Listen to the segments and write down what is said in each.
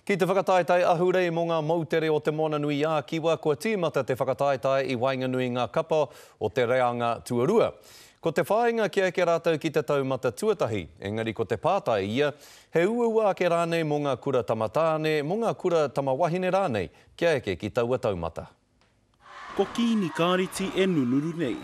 Ki te whakataetae ahurei mō ngā moutere o Te Moananui-ā-Kiwa, kua tīmata te whakataetae i waenganui i ngā kapa o te reanga tuarua. Ko te whāinga kia eke rātou ki te taumata tuatahi, engari ko te pātai ia, he uaua ake rānei mō ngā kura tama tāne, mō ngā kura tama wahine rānei kia eke ki taua taumata. Ko Kīni Kāreti e nunuru nei.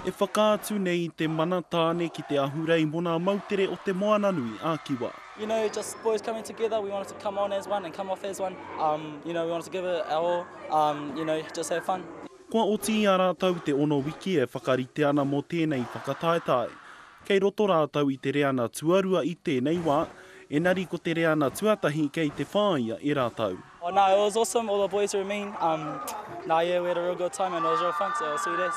E whakaatu nei i te mana tāne ki te ahurei mō nā moutere o Te Moananui a Kiwa. You know, just boys coming together, we wanted to come on as one and come off as one, um, you know, we wanted to give it our all, um, you know, just have fun. Kua oti i a rātou te ono wiki e whakarite ana mō tēnei whakataetae. Kei roto rātou i te reana tuarua i tēnei wā, enari ko te reana tuatahi kei te whāia e rātou. Oh no, it was awesome, all the boys were mean, um, nah yeah, we had a real good time and it was real fun, so it was sweet as.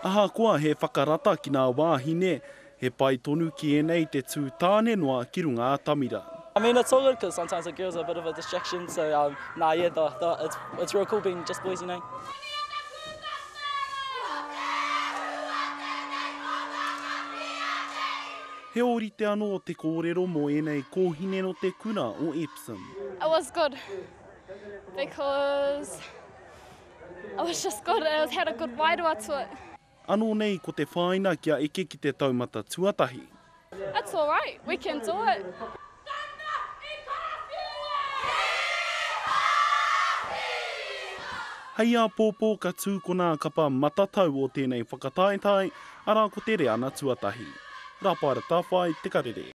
Ahakoa he whakarata ki nā wāhine, he pai tonu ki ēnei te tū tāne noa ki runga atamira. I mean it's all good cause sometimes the girls are a bit of a distraction so um, nah yeah the, the, it's, it's real cool being just boys you know. He ōrite anō te kōrero mō ēnei kōhine nō te kura o Epsom. It was good because it was just good, it had a good wairua to it. Anō nei ko te whāina kia eke ki te taumata tuatahi. It's alright, we can do it. Hei āpōpō ka tū ko nā kapa matatau o tēnei whakataetae, arā ko te reana tuatahi. Rapaera Tawhai, Te Karere.